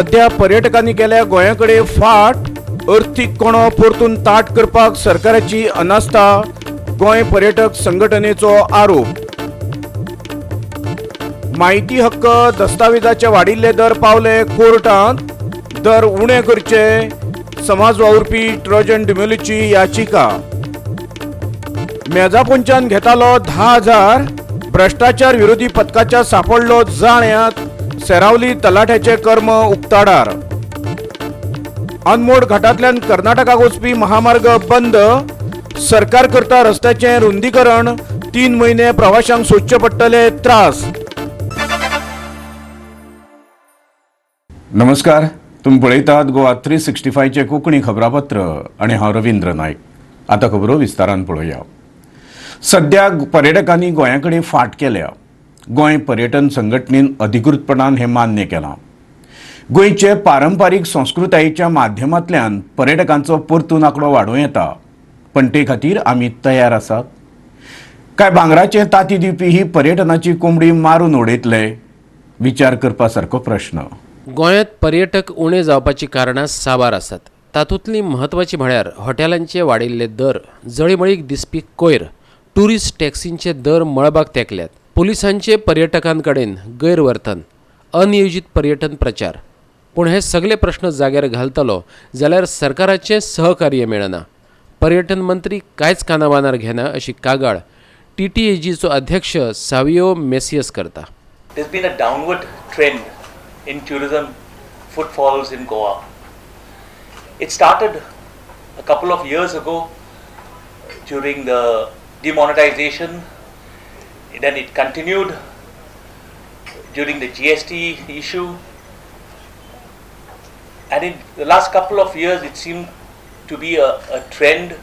सध्या पर्यटकांनी केल्या गोंया कडेन फाट. अर्थीक कोणो परतून ताट करपाक सरकाराची अनास्था. गोंय पर्यटक संघटनेचो आरोप. माहिती हक्क दस्तावेजाचे वाडिल्ले दर पावले कोर्टांत. दर उणे करचे, समाज वावुरपी ट्रोजन डिमेलोची याचिका. मेजापोंच्यान घेतालो 10,000. भ्रश्टाचार विरोधी पथकाच्या सापडलो जाळ्यांत. सेरावली तलाठ्याचे कर्म उक्ताडार. अनमोड घाटांतल्यान कर्नाटकाक वचपी महामार्ग बंद. सरकार करता रस्त्याचें रुंदीकरण. 3 म्हयने प्रवाशांक सोंसचे पडटले त्रास. नमस्कार, तुमी पळयतात गोवा 365चें कोंकणी खबरापत्र आनी हांव रविंद्र नायक. आतां खबरो विस्तारान पळोवया. सध्या पर्यटकांनी गोंया कडेन फाट केल्या. गोंय पर्यटन संघटनेन अधिकृतपणान हें मान्य केलां. गोंयचे पारंपारीक संस्कृतायेच्या माध्यमांतल्यान पर्यटकांचो परतून आंकडो वाडोवं येता, पण ते खातीर आमी तयार आसात काय भांगराचें तांती दिवपी ही पर्यटनाची कोंबडी मारून उडयतले? विचार करपा सारको प्रश्न. गोंयांत पर्यटक उणे जावपाची कारणां साबार आसात. तातूंतलीं म्हत्वाचीं म्हळ्यार हॉटेलांचे वाडिल्ले दर, जळीमळीक दिसपी कोयर, ट्युरिस्ट टॅक्सींचे दर मळबाक तेंकल्यात, पुलिसांचे पर्यटकांकडेन गैरवर्तन, अनियोजीत पर्यटन प्रचार. पूण हे सगळे प्रश्न जाग्यार घालतलो जाल्यार सरकाराचें सहकार्य मेळना. पर्यटन मंत्री कांयच कानामानार घेना अशी कागाळ टीटीएजीचो अध्यक्ष सावियो मेसियस करता. There's been a downward trend in tourism footfalls in Goa. It started a couple of years ago during the demonetization, then it continued during the GST issue, and in the last couple of years it seemed to be a trend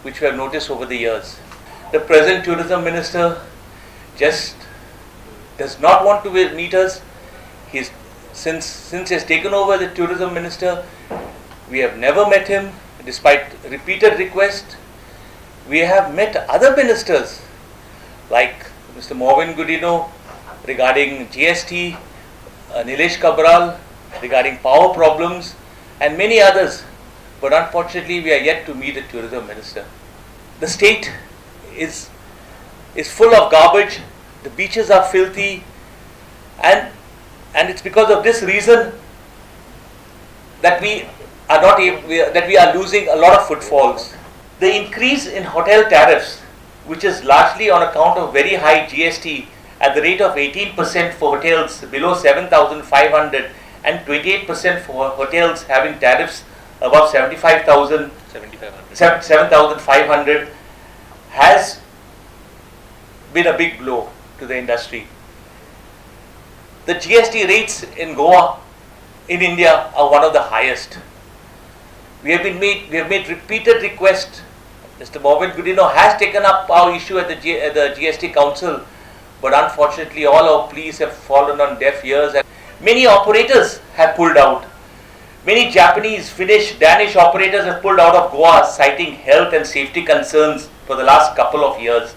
which we have noticed over the years. The present tourism minister just does not want to meet us. He's since he has taken over the tourism minister, we have never met him despite repeated requests. We have met other ministers like Mr. Mauvin Godinho regarding GST, Nilesh Cabral regarding power problems, and many others. But unfortunately, we are yet to meet the tourism minister. The state is full of garbage. The beaches are filthy, and it's because of this reason that we are not able, that we are losing a lot of footfalls. The increase in hotel tariffs, which is largely on account of very high GST at the rate of 18% for hotels below 7,500 and 28% for hotels having tariffs above 7,500, has been a big blow to the industry. The GST rates in Goa, in India, are one of the highest. We have made repeated requests. Mr. Mauvin Godinho has taken up our issue at the GST Council, but unfortunately all our pleas have fallen on deaf ears, and many operators have pulled out. Many Japanese, Finnish, Danish operators have pulled out of Goa, citing health and safety concerns for the last couple of years.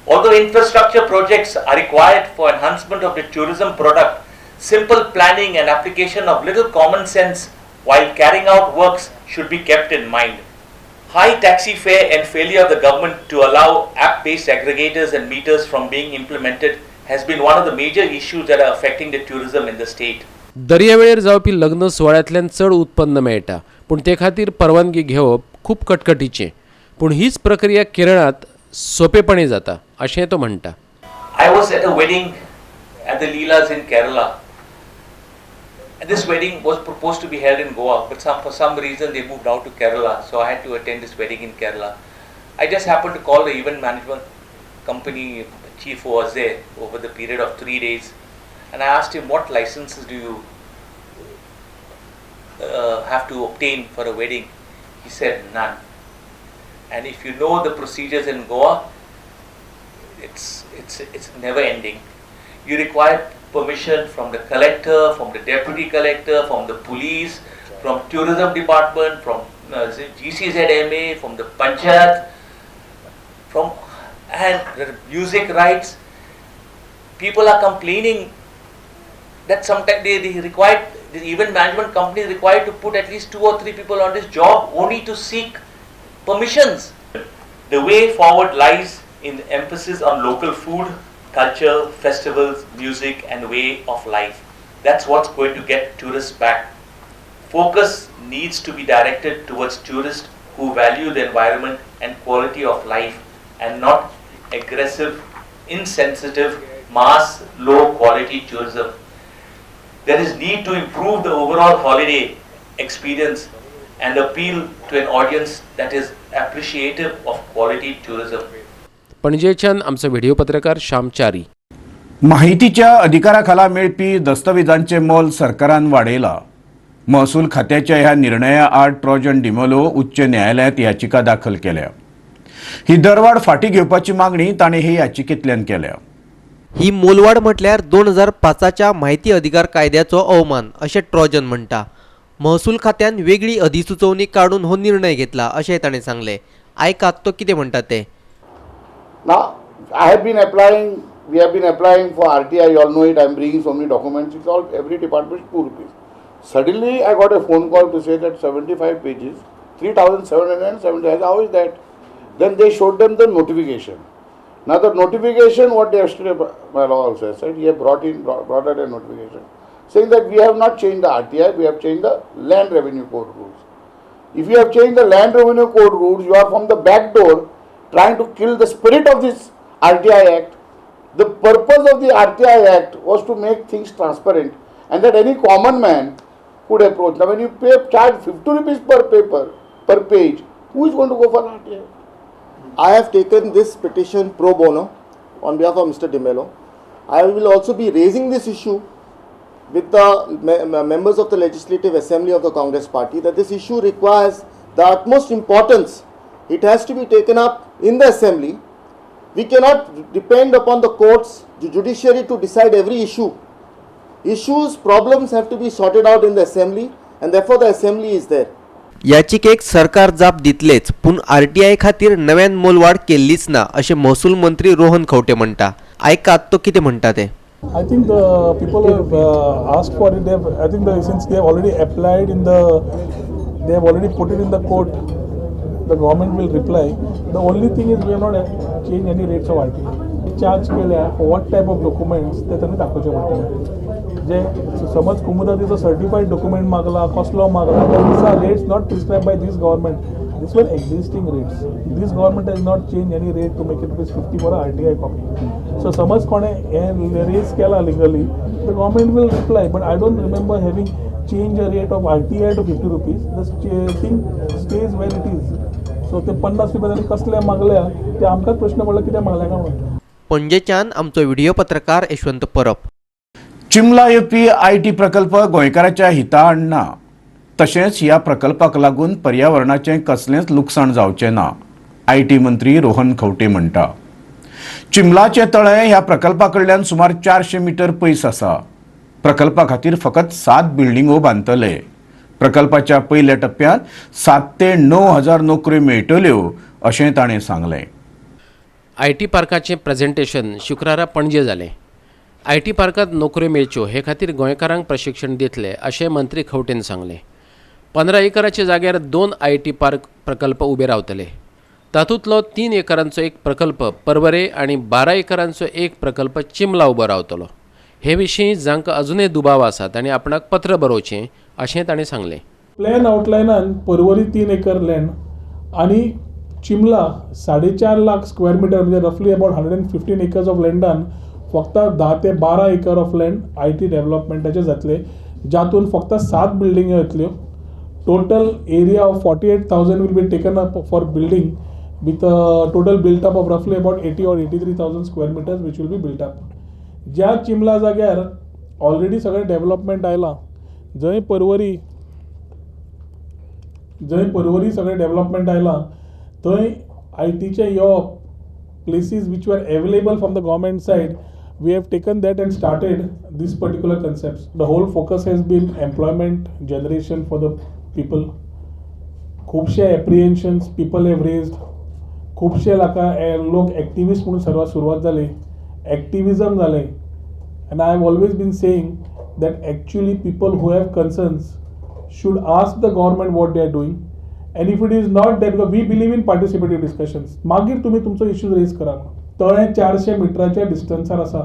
Although infrastructure projects are required for enhancement of the tourism product, simple planning and application of little common sense while carrying out works should be kept in mind. High taxi fare and failure of the government to allow app-based aggregators and meters from being implemented has been one of the major issues that are affecting the tourism in the state. दर्यावेळेर जावपी लग्न सुवाळ्यांतल्यान चड उत्पन्न मेळटा, पूण ते खातीर परवानगी घेवप खूब कटकटीचें. पूण हीच प्रक्रिया केरळांत सोंपेपणी जाता अशें तो म्हणटा. I was at a wedding at the Leelas in Kerala. And this wedding was proposed to be held in Goa, but for some reason they moved out to Kerala, so I had to attend this wedding in Kerala. I just happened to call the event management company chief who was there over the period of 3 days, and I asked him, what licenses do you have to obtain for a wedding? He said, none. And if you know the procedures in Goa, it's never ending. You require permission from the collector, from the deputy collector, from the police, from tourism department, from GCZMA, from the panchayat, from and the music rights. People are complaining that sometimes they required The event management company is required to put at least 2 or 3 people on this job only to seek permissions. The way forward lies in the emphasis on local food, culture, festivals, music and way of life. That's what's going to get tourists back. Focus needs to be directed towards tourists who value the environment and quality of life and not aggressive, insensitive, mass, low quality tourism. There is need to improve the overall holiday experience and appeal to an audience that is appreciative of quality tourism. पणजेच्यान आमचो video पत्रकार श्याम च्यारी. माहितीच्या अधिकाराखाला मेळपी दस्तवेजांचें मोल सरकारान वाडयलां. महसूल खात्याच्या ह्या निर्णया आड ट्रॉजन डिमोलो उच्च न्यायालयांत याचिका दाखल केल्या. ही दरवाड फाटीं घेवपाची मागणी ताणें हे याचिकेंतल्यान केल्या. ही मोलवाड म्हटल्यार 2005च्या माहिती अधिकार कायद्याचो अवमान अशें ट्रॉजन म्हणटा. महसूल खात्यान वेगळी अधिसुचोवणी काडून हो निर्णय घेतला अशें ताणें सांगलें. आयकात तो कितें म्हणटा तें. Now, I have been applying, we have been applying for RTI, you all know it, I am bringing so many documents, it's all, every department is 2 rupees. Suddenly, I got a phone call to say that 75 pages, 3,770, how is that? Then they showed them the notification. Now, the notification, what yesterday my law also said, he have brought out a notification saying that we have not changed the RTI, we have changed the Land Revenue Code rules. If you have changed the Land Revenue Code rules, you are from the back door trying to kill the spirit of this RTI Act. The purpose of the RTI Act was to make things transparent and that any common man could approach. Now, when you pay charge 50 rupees per paper, per page, who is going to go for RTI? I have taken this petition pro bono on behalf of Mr. D'Mello. I will also be raising this issue with the members of the Legislative Assembly of the Congress Party, that this issue requires the utmost importance. It has to be taken up in the assembly. We cannot depend upon the courts, the judiciary to decide every issue. Issues, problems have to be sorted out in the assembly, and therefore the assembly is there. याचिकेक सरकार जाप दितलेच, पूण RTI खातीर नव्यान मोलवाड केल्लीच ना अशें महसूल मंत्री रोहन खंवटे म्हणटा. आयकात तो कितें म्हणटा तें. I think the people have asked for it. They have, I think since they have already applied in the, they have already put it in the court, the government will reply. The only thing is we have not changed any rates of RTI. Charge केल्या for what type of documents ते तांणी दाखोवचें पडटलें. जे समज कुमुदातीचो certified document मागला, कसलो मागला, these are rates not prescribed by this government. These were existing rates. This government has not changed any rate to make it ₹50 for a RTI copy. So समज कोणे हे rays केला legally, the government will reply. But I don't remember having changed a rate of RTI to 50 rupees. The thing stays where it is. So ते 50 रुपये तांणी कसले मागल्या ते आमकांच प्रश्न पडला कित्याक मागल्या काय म्हणून. पणजेच्यान आमचो व्हिडिओ पत्रकार यशवंत परब. चिमला येवपी IT प्रकल्प गोंयकाराच्या हिता हाडना, तशेंच ह्या प्रकल्पाक लागून पर्यावरणाचें कसलेंच लुकसाण जावचें ना, IT मंत्री रोहन खंवटे म्हणटा. चिमलाचें तळें ह्या प्रकल्पा कडल्यान सुमार 400 मिटर पयस आसा. प्रकल्पा खातीर फकत 7 बिल्डिंगो बांदतले. प्रकल्पाच्या पयल्या टप्प्यांत 7 ते 9 हजार नोकऱ्यो मेळटल्यो अशें ताणें सांगलें. IT पार्काचें प्रेझेंटेशन शुक्रारा पणजे जालें. IT पार्कांत नोकऱ्यो मेळच्यो हे खातीर गोंयकारांक प्रशिक्षण दितले अशें मंत्री खंवटेन सांगलें. 15 एकराच्या जाग्यार 2 IT park प्रकल्प उबे रावतले. तातूंतलो 3 एकरांचो एक प्रकल्प परवरे आनी 12 एकरांचो एक प्रकल्प चिमला उबो रावतलो. हे विशीं जांकां अजुनय दुबाव आसा तांणी आपणाक पत्र बरोवचें अशें ताणें सांगलें. प्लॅन आउटलायनान परवरी 3 एकर लँड आनी चिमला 4.5 लाख स्क्वेअर मिटर म्हणजे रफली अबाउट 115 एकर्स ऑफ लँडान फक्त 10 ते 12 acre of land IT डेव्हलपमेंटाचे जातले, जातून फक्त 7 बिल्डिंग्यो येतल्यो. Total area of 48,000 will be taken up for building with a total built up of रफली about 80 or 83,000 square meters which will be built up. ज्या चिमला जाग्यार already सगळें development आयलां, जंय परवरी सगळें डेव्हलपमेंट आयलां थंय आयटीचें येवप, places which were available from the government side, we have taken that and started this particular concepts. The whole focus has been employment generation for the people. खुबशे एप्रिहेन्शन्स पीपल have raised, खुबशे लोक activist म्हणून सर्वात सुरवात जाली, एक्टिविजम जालें. And I have always been saying that actually people who have concerns should ask the government what they are doing, and if it is not that, because we believe in participative discussions, मागीर तुमी तुमचो issues rays करा. तळें 400 मिटराच्या डिस्टन्सार आसा.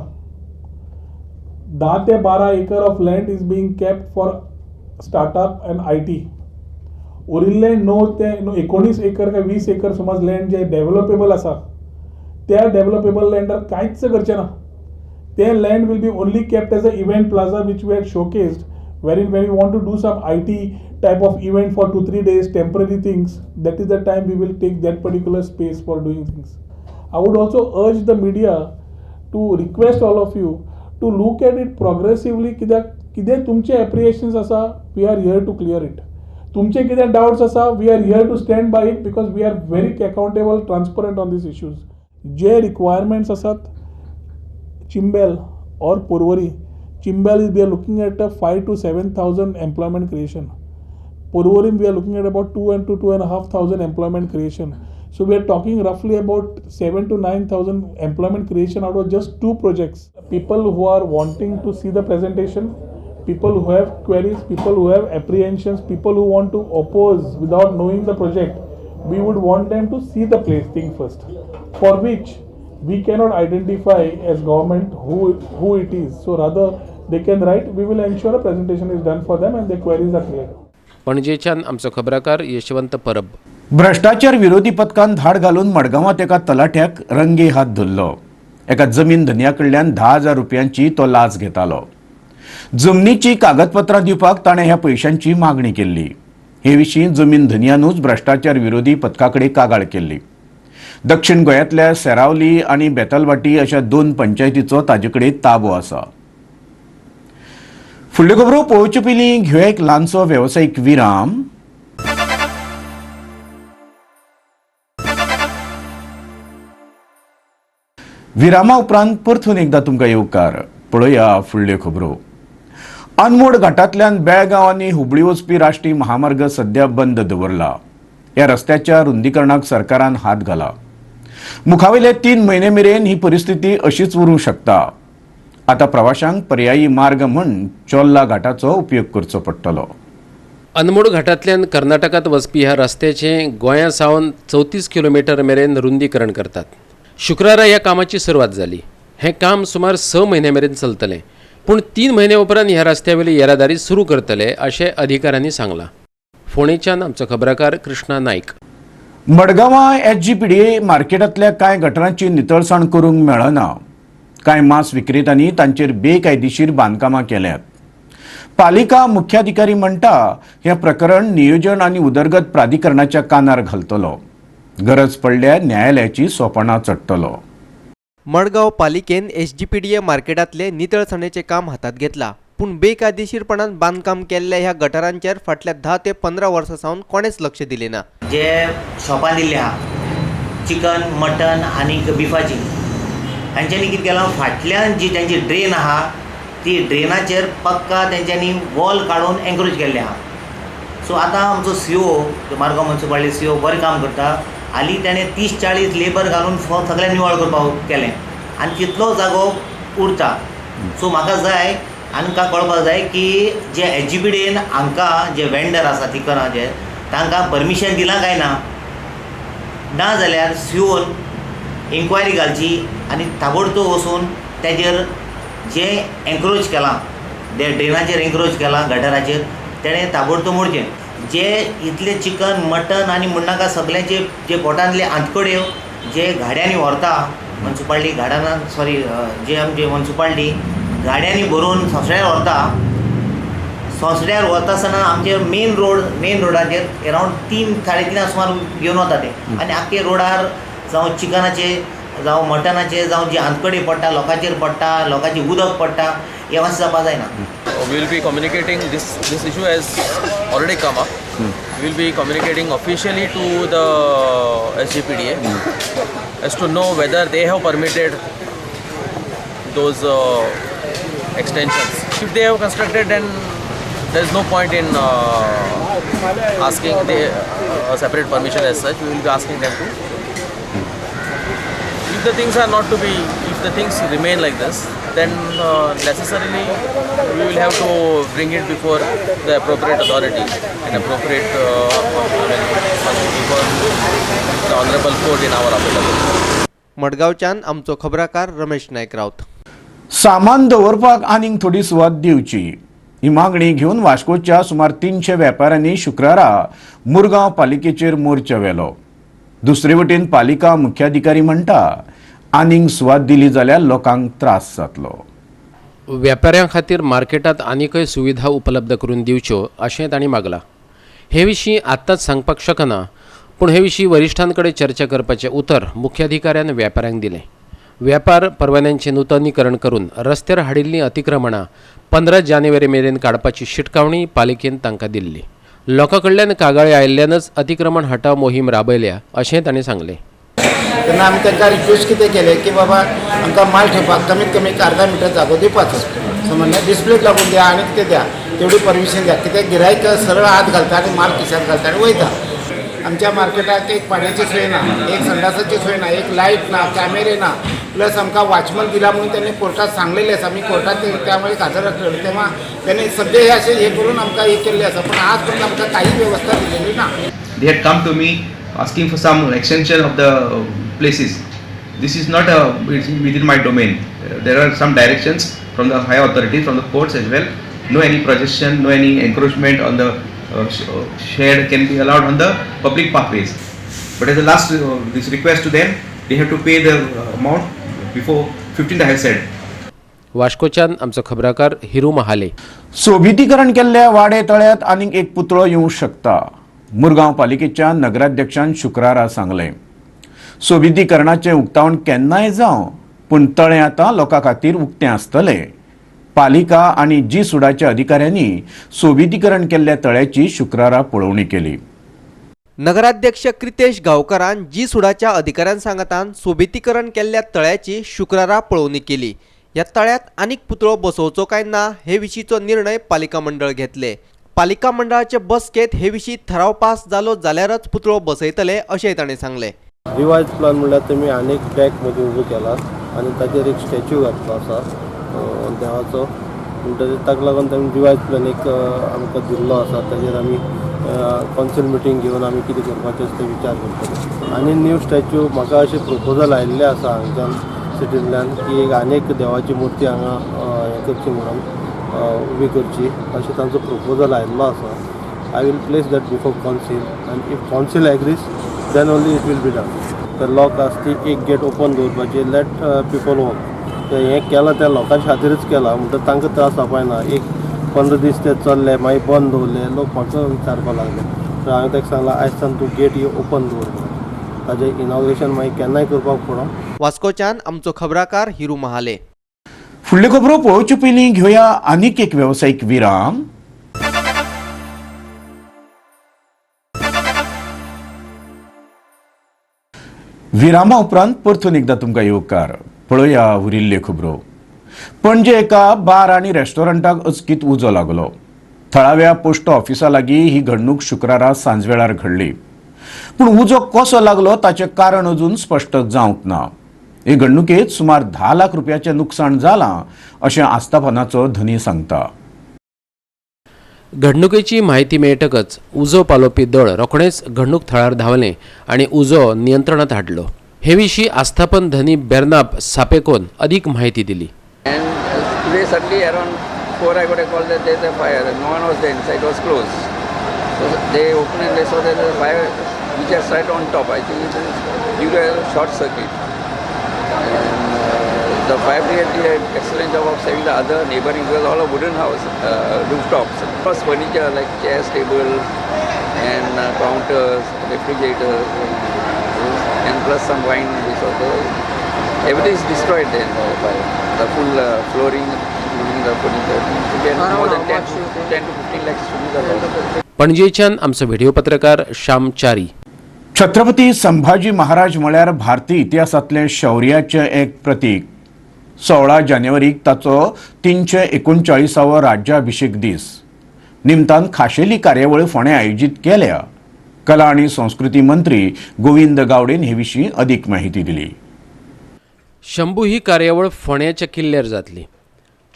10 ते 12 acre of land is being kept for startup and IT. उरिल्ले 9 ते 19 acre काय 20 एकर समज लँड जे डेव्हलपेबल आसा त्या डेव्हलपेबल लँडार कांयच करचें ना. ते land will be only kept as a event plaza which we had showcased, wherein when we want to do some IT type of event for 2-3 days, temporary things, that is the time we will take that particular space for doing things. I would also urge the media to request all of you to look at it progressively. कित्याक कितें तुमचे apprehensions आसा, we are here to clear it. तुमचे कितें doubts आसा, we are here to stand by it, because we are very accountable, transparent on these issues. J requirements आसात Chimbel or Porvorim, Chimbel is we are looking at a 5,000 to 7,000 employment creation. Porvorim we are looking at about 2,000 to 2,500 employment creation. So we are talking roughly about 7,000 to 9,000 employment creation out of just 2 projects. People who are wanting to see the presentation, people who have queries, people who have apprehensions, people who want to oppose without knowing the project, we would want them to see the place thing first, for which we cannot identify as government who it is. So rather they can write, we will ensure a presentation is done for them and their queries are cleared. पणजेच्यान आमचो खबराकार यशवंत परब. भ्रष्टाचार विरोधी पथकान धाड घालून मडगांवांत एका तलाठ्याक रंगे हात धरलो. एका जमीन धनया कडल्यान 10,000 रुपयांची तो लाच घेतालो. जमनीची कागदपत्रां दिवपाक ताणें ह्या पयशांची मागणी केल्ली. हे विशीं जमीन धनयानूच भ्रष्टाचार विरोधी पथका कडेन कागाळ केल्ली. दक्षिण गोंयांतल्या सेरावली आनी बेतलवाटी अशा 2 पंचायतीचो ताजे कडेन ताबो आसा. फुडल्यो खबरो पळोवचे पयलीं घेवया एक ल्हानसो वेवसायीक विराम. विरामा उपरांत परतून एकदा तुमकां येवकार. पळोवया फुडल्यो खबरो. अनमोड घाटांतल्यान बेळगांव आनी हुबळी वचपी राष्ट्रीय महामार्ग सध्या बंद दवरला. ह्या रस्त्याच्या रुंदीकरणाक सरकारान हात घाला. मुखावयले 3 म्हयने मेरेन ही परिस्थिती अशीच उरूंक शकता. आतां प्रवाशांक पर्यायी मार्ग म्हूण चोल्ला घाटाचो उपयोग करचो पडटलो. अनमोड घाटांतल्यान कर्नाटकांत वचपी ह्या रस्त्याचें गोंया सावन 34 किलोमिटर मेरेन रुंदीकरण करतात. शुक्रारा ह्या कामाची सुरवात जाली. हें काम सुमार 6 म्हयन्या मेरेन चलतलें, पूण 3 म्हयन्या उपरांत ह्या रस्त्यावेली येरादारी सुरू करतले अशें अधिकाऱ्यांनी सांगलां. फोंडेच्यान आमचो खबराकार कृष्णा नायक. मडगांवां SGPDA मार्केटांतल्या कांय गटरांची नितळसाण करूंक मेळना. कांय मांस विक्रेत्यांनी तांचेर बेकायदेशीर बांदकामां केल्यात. पालिका मुख्याधिकारी म्हणटा हें प्रकरण नियोजन आनी उदरगत प्राधिकरणाच्या कानार घालतलो. गरज पडल्यार न्यायालयाची सोपणां चडटलो. मडगांव पालिकेन SGPDA मार्केटांतले नितळसाणेचें काम हातांत घेतला, पूण बेकायदेशीरपणान बांदकाम केल्ल्या ह्या गटारांचेर फाटल्या 10 ते 15 वर्सां सावन कोणेच लक्ष दिलें ना. जे शॉपां दिल्ली आहा चिकन मटन आनी बिफाची, तांच्यांनी कितें केलां, फाटल्यान जी तांची ड्रेन आहा ती ड्रेनाचेर पक्का तेंच्यांनी वॉल काडून एन्क्रोच केल्लें आहा. सो आतां आमचो CO, Margao municipality CO बरें काम करता. हालीं ताणें 30-40 लेबर घालून सगळें निवळ करपाक केलें आनी तितलो जागो उरता. सो म्हाका जाय आमकां कळपाक जाय की जे SGPDAन हांकां जे वेंडर आसा चिकनाचे तांकां परमिशन दिलां काय ना, ना जाल्यार COन इन्क्वायरी घालची आनी ताबडतोब वचून तेजेर जे एन्क्रोच केलां, जे ड्रेनाचेर एन्क्रोच केलां गटराचेर, तेणें ताबडतोब मोडचें. जे इतले चिकन मटन आनी म्हणनाका सगळ्यांचे जे पोटांतले आंतकड्यो जे गाड्यांनी व्हरता म्युनिसिपालिटी गार्डनान, सॉरी जे आमचे म्युनिसिपालिटी गाड्यांनी भरून सोंसड्यार व्हरता. सोंसड्यार व्हरता आसतना आमचे मेन रोडाचेर अरावंड 3-3.5 सुमार घेवन वता ते आनी आख्खे रोडार जावं चिकनाचे जावं मटनाचे जावं जे आंतकडी पडटा लोकांचेर पडटा, लोकांचें उदक पडटा, हें मातशें जावपा जायना. We will be communicating this issue has already come up. We will be communicating officially to the SGPDA as to know whether they have permitted those extensions. If they have constructed, then there is no point in asking the separate permission as such. We will be asking them to. If the things are not to be, if the things remain like this, then necessarily we will have to bring it before the appropriate authority and appropriate before the honorable court in our affidavit. मडगांवच्यान आमचो खबराकार रमेश नायक राऊत. सामान दवरपाक आनीक थोडी सुवात दिवची ही मागणी घेवन वास्कोच्या सुमार 300 वेपाऱ्यांनी शुक्रारा मुरगांव पालिकेचेर मोर्चा व्हेलो. दुसरे वटेन पालिका मुख्याधिकारी म्हणटा आनीक सुवात दिली जाल्यार लोकांक त्रास जातलो. व्यापाऱ्यां खातीर मार्केटांत आनीकय सुविधा उपलब्ध करून दिवच्यो अशें तांणी मागलां. हे विशीं आत्तांच सांगपाक शकना, पूण हे विशीं वरिश्ठां कडेन चर्चा करपाचें उतर मुख्याधिकाऱ्यान व्यापाऱ्यांक दिलें. व्यापार परवान्यांचें नुतनीकरण करून रस्त्यार हाडिल्लीं अतिक्रमणां 15 जानेवारी मेरेन काडपाची शिटकावणी पालिकेन तांकां दिल्ली. लोकां कडल्यान कागाळी आयिल्ल्यानच अतिक्रमण हटाव मोहीम राबयल्या अशें तांणी सांगलें. तेन्ना आमी तांकां रिक्वेस्ट कितें केलें की बाबा आमकां माल ठेवपाक कमीत कमी एक अर्धा मिटर जागो दिवपाचो, समजलें, डिस्प्लेक लागून द्या आनी कितें द्या, तेवढी परमिशन द्या, कित्याक गिरायक सरळ हात घालता आनी माल खिशात घालता आनी वयता. आमच्या मार्केटाक एक पाण्याची सोय ना, एक संडासाची सोय ना, एक लायट ना, कॅमेरे ना, प्लस आमकां वॉचमन दिला म्हणून त्यांनी कोर्टात सांगलेले आसा. आमी कोर्टात त्यामुळे हजर आसलेलो तेव्हा त्यांनी सगळे हे असे हे करून आमकां हे केल्ले आसा, पण आज पर्यंत आमकां काही व्यवस्था दिलेली ना. They had come to me asking for some extension of the places. This is not it's within my domain. There are some directions from the higher authorities, from the courts as well. No any projection, no any encroachment on the shed can be allowed on the public pathways. But as a last this request to them, they have to pay the amount before 15th, I have said. वास्कोच्यान आमचो खबराकार हिरू महाले. सोबितीकरण केल्ल्या वाडे तळ्यात आनीक एक पुतळो येवंक शकता, मुरगांव पालिकेच्या नगराध्यक्षान शुक्रारा सांगलें. सोबितीकरणाचें उक्तावण केन्नाय जावं, पूण तळें आतां लोकां खातीर उक्तें आसतलें. पालिका आनी जी सुडाच्या अधिकाऱ्यांनी सोबितीकरण केल्ल्या तळ्याची शुक्रारा पळोवणी केली. नगराध्यक्ष क्रितेश गांवकारान जी सुडाच्या अधिकाऱ्यां सांगातान सोबितीकरण केल्ल्या तळ्याची शुक्रारा पळोवणी केली. ह्या तळ्यात आनीक पुतळो बसोवचो काय ना हे विशींचो निर्णय पालिका मंडळ घेतले. पालिका मंडळाचे बसकेत हे विशीं ठराव पास जालो जाल्यारच पुतळो बसयतले अशेंय ताणें सांगलें. रिवायज प्लान म्हणल्यार तुमी आनीक डॅक मदीं उबो केला आनी ताचेर एक स्टॅच्यू घातलो आसा देवाचो, म्हणटकीर ताका लागून तामी रिवायज प्लॅन एक आमकां दिल्लो आसा. ताचेर आमी कावन्सील मिटींग घेवन आमी कितें करपाचें आसा तें विचार करतले. आनी न्यू स्टॅच्यू म्हाका अशें प्रपोजल आयिल्लें आसा हांगच्यान सिटींतल्यान की एक आनीक देवाची मुर्ती हांगा हें करची म्हणून उबी करची अशें तांचो प्रपोजल आयिल्लो आसा. I will place that before council and if council agrees then only it will be done. तर लोक आसा ती एक गेट ओपन दवरपाची, लेट पिपल वॉक. हें केलां त्या लोकांच्या खातीरच केलां, म्हणटकीर तांकां त्रास जावपाक. एक 15 दीस ते चल्ले, मागीर बंद दवरले, लोक म्हाका विचारपाक लागले. तर हांवें ताका सांगलां आयज सावन तूं गेट ही ओपन दवर म्हणून. ताजें इनॉग्रेशन मागीर केन्नाय करपाक पडो. वास्कोच्यान आमचो खबराकार हिरू महाले. फुडल्यो खबरो पळोवचे पयलीं घेवया आनीक एक वेवसायीक विराम. विरामा उपरांत परतून एकदां तुमकां येवकार. पळोवया उरिल्ल्यो खबरो. पणजे एका बार आनी रेस्टॉरंटाक अचकीत उजो लागलो. थळाव्या पोस्ट ऑफिसा लागीं ही घडणूक शुक्रारा सांजवेळार घडली, पूण उजो कसो लागलो ताचें कारण अजून स्पश्ट जावंक ना. हे घडणुकेत सुमार 10 लाख रुपयाचें नुकसाण जालां अशें आस्थापनाचो धनी सांगता. घडणुकेची म्हायती मेळटकच उजो पालोवपी दळ रोखडेंच घडणूक थळार धांवलें आनी उजो नियंत्रणांत हाडलो. हे विशीं आस्थापन धनी बेर्नाब सापेकोन अदीक म्हायती दिली. And today suddenly around 4 I got a call that there is a fire. No one was there inside, it was closed. So they opened and they saw there is a fire which has right on top. I think it is due to a short circuit. And the fire brigade did an excellent job of saving the other neighboring, because all a wooden house, rooftops, plus furniture like chairs, table, and counters, refrigerators, and plus some wine. Everything is destroyed in the fire. The full flooring, including the furniture. More than 10 to 15 lakhs should be the loss. पणजेच्यान आमचो video पत्रकार श्याम च्यारी. छत्रपती संभाजी महाराज म्हळ्यार भारतीय इतिहासांतलें शौर्याचें एक प्रतीक. 16 जानेवारीक ताचो 339वो राज्याभिषेक दीस निमतान खाशेली कार्यावळ फोंडें आयोजीत केल्या. कला आनी संस्कृती मंत्री गोविंद गावडेन हे विशीं अदीक माहिती दिली. शंभू ही कार्यावळ फोंड्याच्या किल्ल्यार जातली.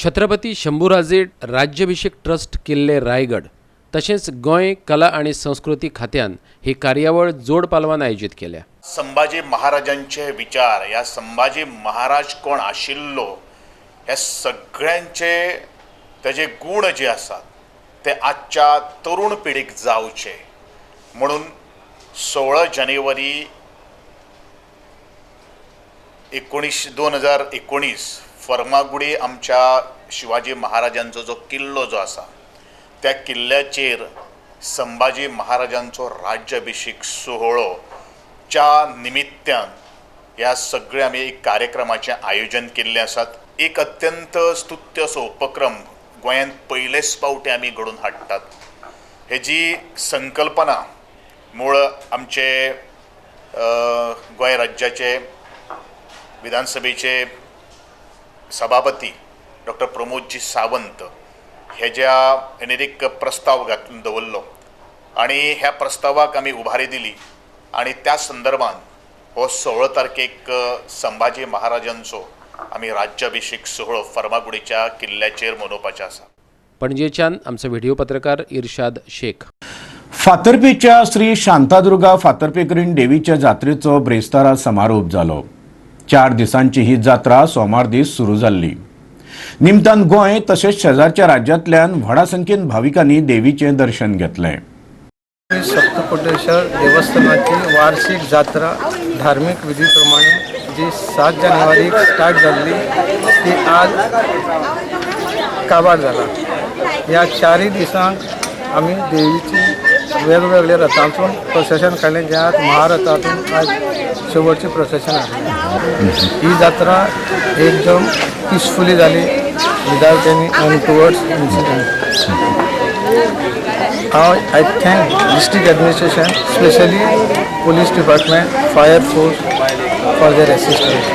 छत्रपती शंभूराजे राज्याभिषेक ट्रस्ट किल्ले रायगड तशेंच गोंय कला आनी संस्कृती खात्यान ही कार्यावळ जोड पालवान आयोजीत केल्या. संभाजी महाराजांचे विचार, ह्या संभाजी महाराज कोण आशिल्लो ह्या सगळ्यांचे ताजे गूण जे आसात ते आजच्या तरुण पिढीक जावचे म्हणून 16 जानेवारी 2019 फर्मागुडी आमच्या शिवाजी महाराजांचो जो किल्लो जो आसा त्या किल्ल्याचेर संभाजी महाराजांचो राज्याभिषेक सोहळोच्या निमित्तान ह्या सगळ्या आमी एक कार्यक्रमाचें आयोजन केल्लें आसात. एक अत्यंत स्तुत्य असो उपक्रम गोंयांत पयलेच फावटी आमी घडोवन हाडटात. हेजी संकल्पना मूळ आमचे गोंय राज्याचे विधानसभेचे सभापती डॉक्टर प्रमोदजी सावंत हेज्या हेणें एक प्रस्ताव घातून दवरलो आनी ह्या प्रस्तावाक आमी उभारी दिली आनी त्या संदर्भान हो 16 तारखेक संभाजी महाराजांचो आमी राज्याभिषेक सोहळो फर्मागुडीच्या किल्ल्याचेर मनोवपाचें आसा. पणजेच्यान आमचो व्हिडिओ पत्रकार इर्शाद शेख. फातर्पेच्या श्री शांतादुर्गा फातर्पेकरीण देवीच्या जात्रेचो ब्रेस्तारा समारोप जालो. 4 दिसांची ही जात्रा सोमार दीस सुरू जाल्ली. निमतान गोंय तशेंच शेजारच्या राज्यांतल्यान व्हडा संख्येन भाविकांनी देवीचें दर्शन घेतलें. सप्तकोटेश्वर देवस्थानाची वार्षिक जात्रा धार्मिक विधी प्रमाणे जी 7 जानेवारीक स्टार्ट जाल्ली ती आज काबार जाला. ह्या 4 दिसांक आमी देवीची वेगवेगळे रथांतून प्रोसेशन काडलें, ज्या महारथातून आज शेवटची प्रोसेशन आसली. ही जात्रा एकदम पिसफुली जाली विदाउट एनी अनटुवर्ड्स इन्सिडंट. हांव I thank district administration, specially police department, fire force for their assistance.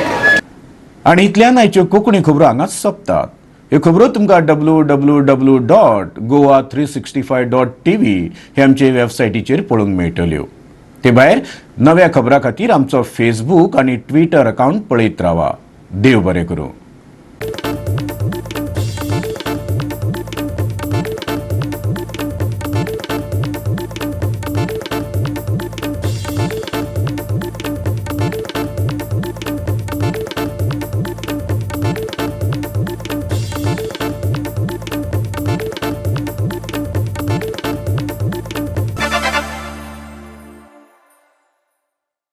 आनी इतल्यान आयच्यो कोंकणी खबरो हांगाच सोंपतात. ह्यो खबरो तुमकां www.goa365.tv हे आमचे वेबसायटीचेर पळोवंक मेळटल्यो. ते भायर नव्या खबरां खातीर आमचो फेसबूक आनी ट्विटर अकावंट पळयत रावा. देव बरें करूं.